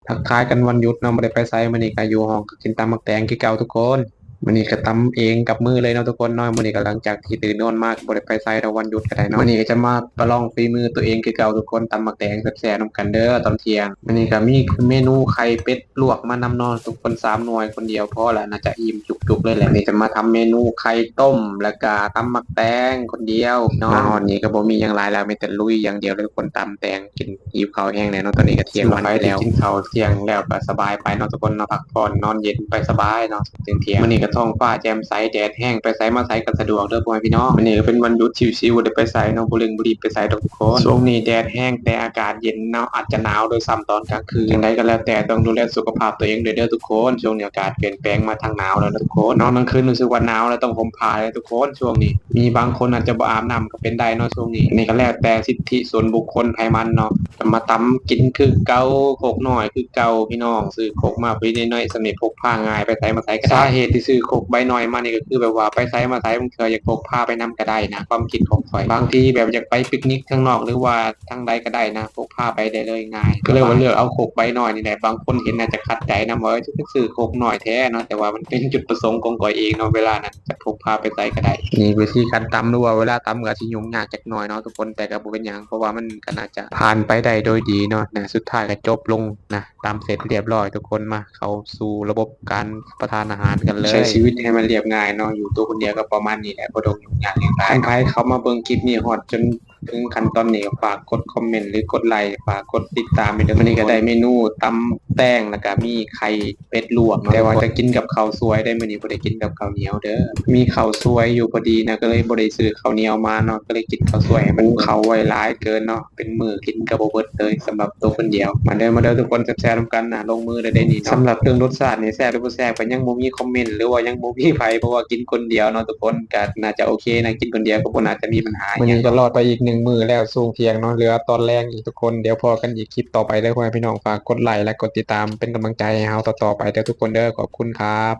ທັກທາຍກັນວັນຢຸດເນາະ ບໍ່ໄດ້ໄປໃສ. ມື້ນີ້ກໍຢູ່ຫ້ອງ ກໍກິນຕຳໝາກແຕງຄືເກົ່າທຸກຄົນ. ມື້ນີ້ກໍຕຳເອງກັບມືເລີຍເນາະທຸກຄົນເນາະ. ມື້ນີ້ກໍຫຼັງຈາກທີ່ຕື່ນນອນມາ ກໍບໍ່ໄດ້ໄປໃສດອກ ວັນຢຸດກໍໄດ້ເນາະ. ມື້ນີ້ກໍຈະມາປະລອງຝີມືຕົວເອງຄືເກົ່າທຸກຄົນ ຕຳໝາກແຕງແຊບໆນຳກັນເດີຕອນທ່ຽງ. ມື້ນີ້ກໍມີເມນູໄຂ່ເປັດລວກມານຳເນາະທຸກຄົນ ສາມໜ່ວຍ ຄົນດຽວພໍລະ ໜ້າຈະອີ່ມຈຸກໆເລີຍແຫຼະ. ນີ້ຈະມາທຳເມນູໄຂ່ຕົ້ມ ແລ້ວກໍຕຳໝາກແຕງຄົນດຽວເນາະ. ມາຮອດນີ້ກໍບໍ່ມີຫຍັງຫຼາຍແລ້ວ ມີແຕ່ລຸຍຢ່າງດຽວເລີຍທຸກຄົນ ຕຳແຕງ ກິນ ຫິວເຂົ້າແຮງແລ້ວເນາະ ຕອນນີ້ກໍທ່ຽງວັນໄປແລ້ວ. ໃຜທີ່ກິນເຂົ້າທ່ຽງແລ້ວກໍສະບາຍໄປເນາະທຸກຄົນເນາະ ພັກຜ່ອນນອນເຢັນໄປສະບາຍເນາະ ເທີ່ຍງໆ. ມື້ນີ້ກໍທ້ອງຟ້າແຈ່ມໃສ ແດດແຮງ ໄປໃສມາໃສກໍສະດວກເດີພໍ່ແມ່ພີ່ນ້ອງ. ມື້ນີ້ກໍເປັນວັນຢຸດຊິວໆ ບໍ່ໄດ້ໄປໃສເນາະ ບໍ່ເລັ່ງບໍ່ລີບໄປໃສດອກທຸກຄົນ. ຊ່ວງນີ້ແດດແຮງ ແຕ່ອາກາດເຢັນເນາະ ອາດຈະໜາວໂດຍຊ້ຳຕອນກາງຄືນ. ຈັ່ງໃດກໍແລ້ວແຕ່ ຕ້ອງດູແລສຸຂະພາບຕົວເອງດ້ວຍເດີທຸກຄົນ. ຊ່ວງນີ້ອາກາດປ່ຽນແປງມາທາງໜາວແລ້ວນະທຸກຄົນເນາະ. ກາງຄືນຮູ້ສຶກວ່າໜາວແລ້ວ ຕ້ອງຫົ່ມຜ້າເດີທຸກຄົນ ຊ່ວງນີ້. ມີບາງຄົນອາດຈະບໍ່ອາບນ້ຳກໍເປັນໄດ້ເນາະຊ່ວງນີ້. ອັນນີ້ກໍແລ້ວແຕ່ສິດທິສ່ວນບຸກຄົນໃຜມັນເນາະ. ກໍມາຕຳກິນຄືເກົ່າ ຄົກນ້ອຍຄືເກົ່າພີ່ນ້ອງ. ຊື້ຄົກມາພໍດີໜ້ອຍໆ ສ່ຳນີ້ ພົກພາງ່າຍ ໄປໃສມາໃສກໍໄດ້. ສາເຫດທີ່ຊື້ຄົກໃບນ້ອຍມານີ້ ກໍຄືແບບວ່າໄປໃສມາໃສ ບາງເທື່ອຢາກພົກພາໄປນຳກໍໄດ້ນະ ຄວາມຄິດຂອງຂ້ອຍ. ບາງທີແບບຢາກໄປປິກນິກທາງນອກ ຫຼືວ່າທາງໃດກໍໄດ້ນະ ພົກພາໄປໄດ້ເລີຍ ງ່າຍ. ກໍເລີຍວ່າເລືອກເອົາຄົກໃບນ້ອຍນີ້ແຫຼະ. ບາງຄົນເຫັນອາດຈະຂັດໃຈນຳວ່າ ເອີ ຈະໄປຊື້ຄົກນ້ອຍແທ້ເນາະ ແຕ່ວ່າມັນເປັນຈຸດປະສົງຂອງຂ້ອຍເອງເນາະ ເວລານັ້ນ ຈະພົກພາໄປໃສກໍໄດ້. ນີ້ວິທີການຕຳ ຫຼືວ່າເວລາຕຳກໍອາດຊິຫຍຸ້ງຍາກຈັກໜ້ອຍເນາະທຸກຄົນ ແຕ່ກໍບໍ່ເປັນຫຍັງ ເພາະວ່າມັນກໍໜ້າຈະຜ່ານໄປໄດ້ໂດຍດີເນາະ. ນະ ສຸດທ້າຍກໍຈົບລົງນະ ຕຳເສັດລຽບຮ້ອຍທຸກຄົນ. ມາເຂົ້າສູ່ລະບົບການຮັບປະທານອາຫານກັນເລີຍ. ໃຊ້ຊີວິດໃຫ້ມັນລຽບງ່າຍເນາະ ຢູ່ໂຕຄົນດຽວກໍປະມານນີ້ແຫຼະ ບໍ່ຕ້ອງຫຍຸ້ງຍາກຫຍັງຫຼາຍ. ຄັນໃຜເຂົ້າມາເບິ່ງຄລິບນີ້ຮອດຈົນເຖິງຂັ້ນຕອນນີ້ ກໍຝາກກົດຄອມເມັນ ຫຼື ກົດໄລ ຝາກກົດຕິດຕາມໃຫ້ເດີ. ມື້ນີ້ກໍໄດ້ເມນູຕຳແຕງ ແລ້ວກໍມີໄຂ່ ເປັດລວກເນາະ. ແຕ່ວ່າຈະກິນກັບເຂົ້າສວຍໄດ໋ ມື້ນີ້ບໍ່ໄດ້ກິນກັບເຂົ້າໜຽວເດີ. ມີເຂົ້າສວຍຢູ່ພໍດີນະ ກໍເລີຍບໍ່ໄດ້ຊື້ເຂົ້າໜຽວມາເນາະ ກໍເລີຍກິນເຂົ້າສວຍໃຫ້ມັນ ຫຸງເຂົ້າໄວ້ຫຼາຍເກີນເນາະ ເປັນມື້ກິນກໍບໍ່ເບິດເລີຍ ສຳລັບໂຕຄົນດຽວ. ມາເດີ ມາເດີທຸກຄົນ ແຊບໆນຳກັນນະ ລົງມືແລ້ວເດ້ນີ້ເນາະ. ສຳລັບເລື່ອງລົດຊາດນີ້ ແຊບຫຼືບໍ່ແຊບ ກໍຍັງບໍ່ມີຄອມເມັນ ຫຼືວ່າຍັງບໍ່ມີໃຜ ເພາະວ່າກິນຄົນດຽວເນາະທຸກຄົນ ກໍໜ້າຈະໂອເຄນະ ກິນຄົນດຽວກໍບໍ່ໜ້າຈະມີບັນຫາຫຍັງ. ມື້ນີ້ກໍລອດໄປອີກໜຶ່ງມື້ແລ້ວ ຊ່ວງທ່ຽງເນາະ ເຫຼືອຕອນແລງອີກທຸກຄົນ. ດຽວພໍ້ກັນອີກຄລິບຕໍ່ໄປເດີພໍ່ແມ່ພີ່ນ້ອງ. ຝາກກົດໄລ ແລະ ກົດຕິດຕາມເປັນກຳລັງໃຈໃຫ້ເຮົາຕໍ່ໆໄປເດີທຸກຄົນເດີ. ຂອບຄຸນຄັບ.